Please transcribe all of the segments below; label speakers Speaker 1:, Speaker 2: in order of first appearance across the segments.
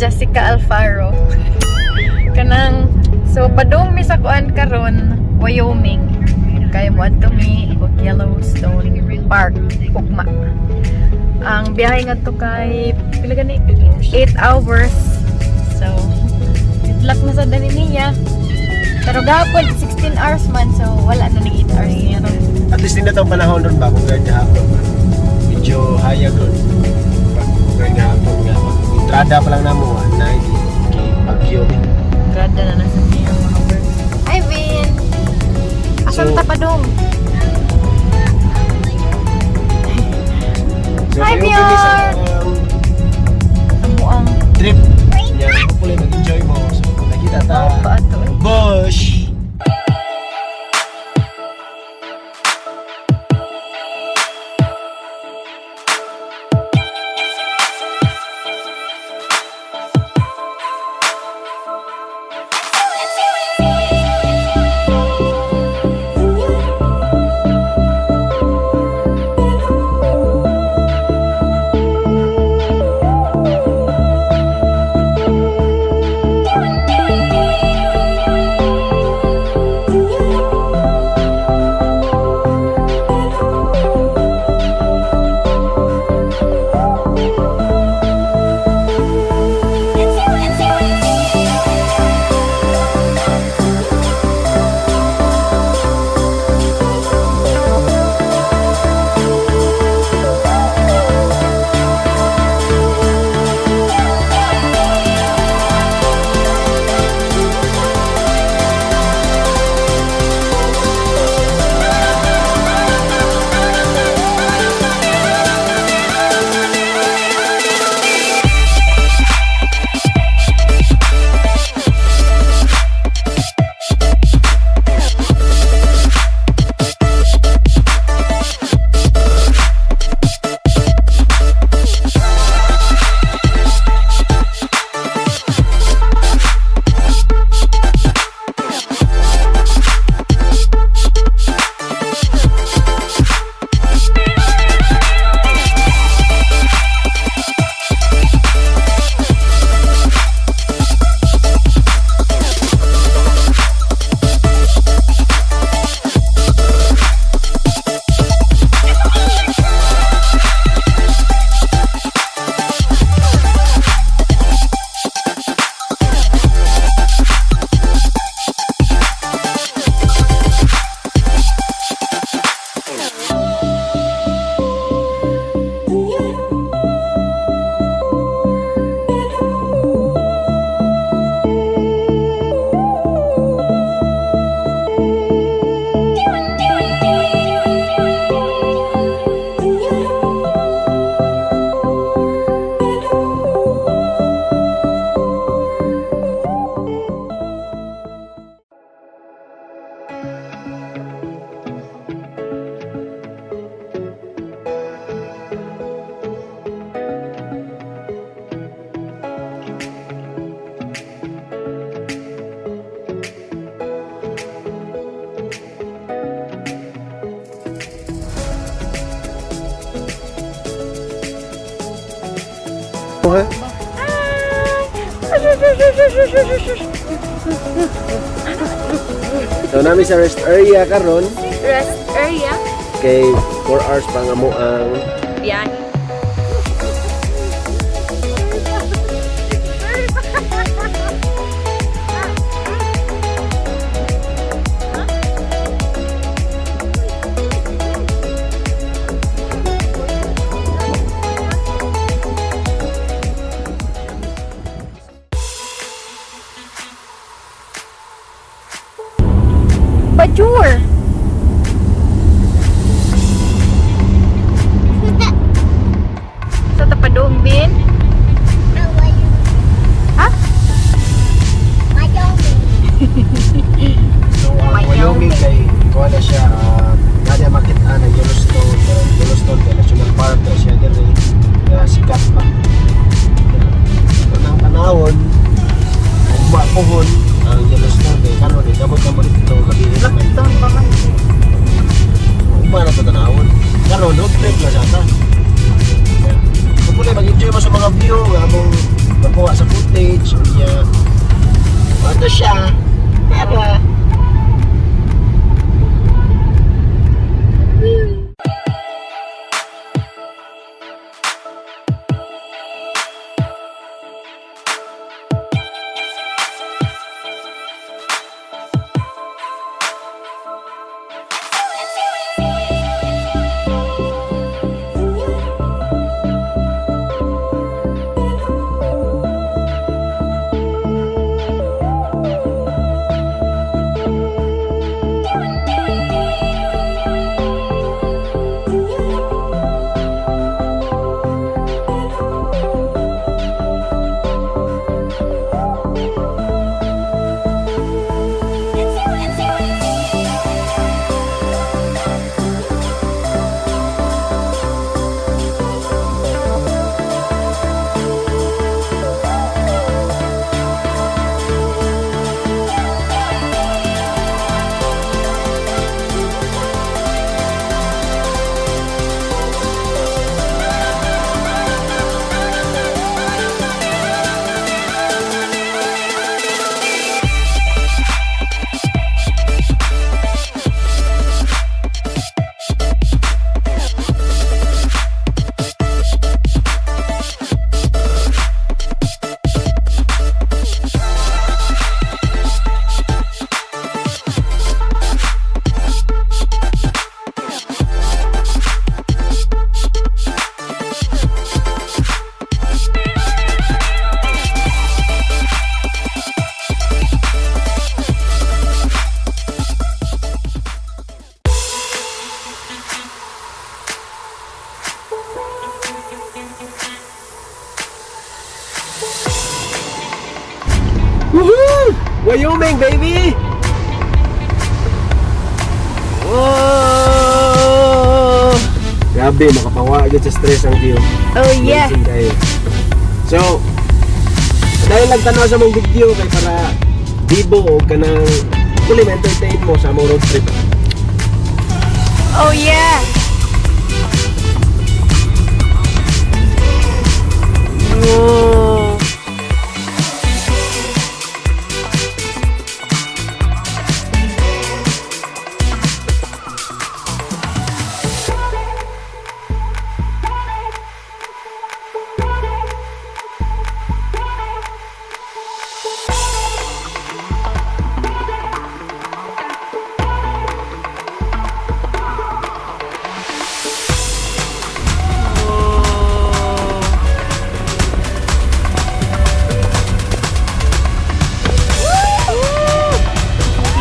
Speaker 1: Jessica Alfaro. Kanang so padung mi sa kuan karon, Wyoming. Kay moadto mi og Yellowstone Park ugma. Ang biyahe ngadto kay pila gani? 8 hours. So good luck na sa dani niya. Pero gahapon 16 hours man, so wala na ning 8 hours niya ron.
Speaker 2: At least hindi na itong panahon ron ba kung guard hapon ba. Medyo hayag ron. Pag guard hapon nga. Pag entrada pa lang namo, na kay Bagyo.
Speaker 1: Grada na nasa niya mga work. Hi, Vin! Asan ta padung?
Speaker 2: So,
Speaker 1: Hi,
Speaker 2: kayo pili sa
Speaker 1: Bjorn! Amo ang
Speaker 2: trip. Yeah, hopefully mag-enjoy mo. So, nakita ta.
Speaker 1: oh, pa ato eh.
Speaker 2: Bush! Okay. So nami sa rest area karon
Speaker 1: Rest area.
Speaker 2: Kay 4 hours pa nga mo ang
Speaker 1: Biyahe. Bajur! Sa tapadong, Bin? Ha?
Speaker 2: So ang Wyoming kay kuha na siya na makita na Yellowstone, pero Yellowstone kay National Park na siya diri na sikat pa. So nang tanawon ugma pohon ang Yellowstone kay karon eh gamot-gamot dito gabi naman.
Speaker 1: Lockdown pa man.
Speaker 2: Ugma na to tanawon. Karon road trip na siya ta. Yeah. Hopefully mag-enjoy mo sa mga view nga among Makuha sa footage niya. Ano siya? Tara. Woohoo! Wyoming, baby! Whoa! Grabe, makapawa agad sa stress ang view.
Speaker 1: Oh yeah.
Speaker 2: Amazing kayo. So, dahil nagtanaw sa mong video kay para bibo o kanang uli entertain mo sa among road trip.
Speaker 1: Oh yeah. Whoa.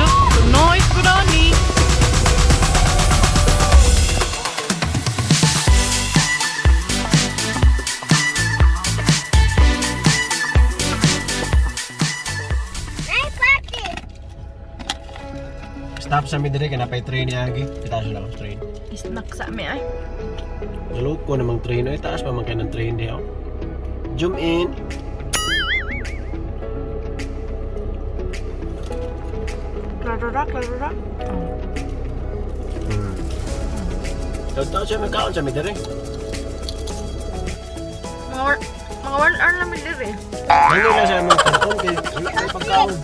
Speaker 1: Look, noise Brownie.
Speaker 2: Stop sa mi dire kay napay train ni Agi. Kita siya lang train.
Speaker 1: Snack sa amin ay.
Speaker 2: Naloko namang train ay taas pa man kay ng train diha. Zoom in.
Speaker 1: Klarura, klarura.
Speaker 2: Tawag siya may kaon sa mi dire.
Speaker 1: Mga 1 hour lang mi diri.
Speaker 2: Ano na siya mga kaon kay wala kay pagkaon.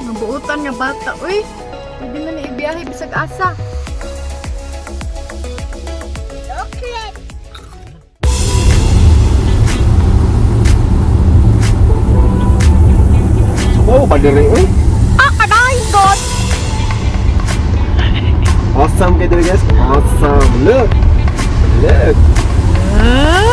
Speaker 1: Nabuutan nga bata, uy. Pwede na ni ibiyahe bisag asa.
Speaker 2: Wow, pa dire oy.
Speaker 1: Ah, kanay God.
Speaker 2: Awesome kay dire guys. Awesome. Look. Look.
Speaker 1: Ah!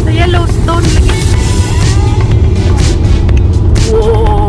Speaker 1: Sa Yellowstone lagi. Whoa.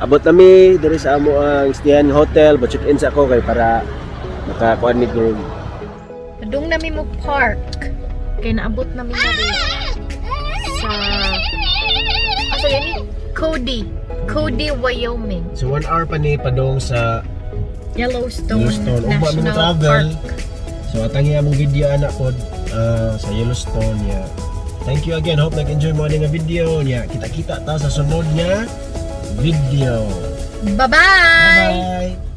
Speaker 2: Abot nami diri sa amo ang stayhan hotel, ba check in sa ako kay para makakuan mi room.
Speaker 1: Padung nami mo park. Kay naabot nami na rin sa asa gani? Cody. Cody, Wyoming.
Speaker 2: So 1 hour pa ni padong sa
Speaker 1: Yellowstone,
Speaker 2: Yellowstone. Ugma mi mo
Speaker 1: National
Speaker 2: travel.
Speaker 1: Park.
Speaker 2: So atangi among video ana pod sa Yellowstone ya. Thank you again. Hope nag-enjoy mo ani nga video niya. Kita-kita ta sa sunod nga video.
Speaker 1: Bye-bye!
Speaker 2: Bye.